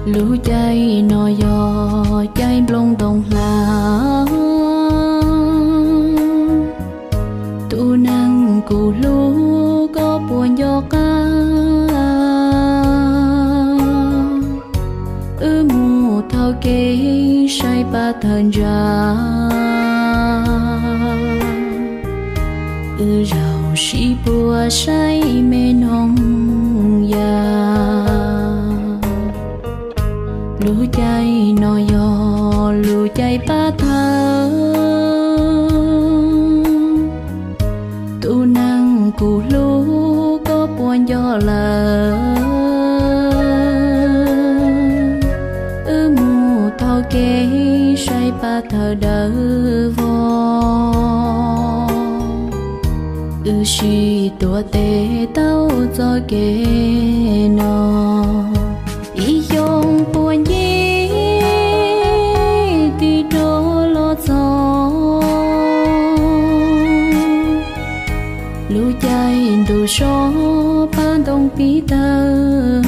Lub caij no yog caij nplooj ntoo hlab. Tus neeg kuv hlub koj puas nco qab? Wb mus taug kev saib pab thawj ntsa. Wb zaum sib puag saib me noog yas. Lub caij no yog lub caij pab thawj. Tus neeg kuv hlub koj puas nco lawm? Wb mus taug kev saib pab thawj dawb vog. Wb sib tuav tes taug txoj kev no. Ib xyoos puag ncig tig rov los txog. Lub caij ntuj so pab ntoo pib tawg.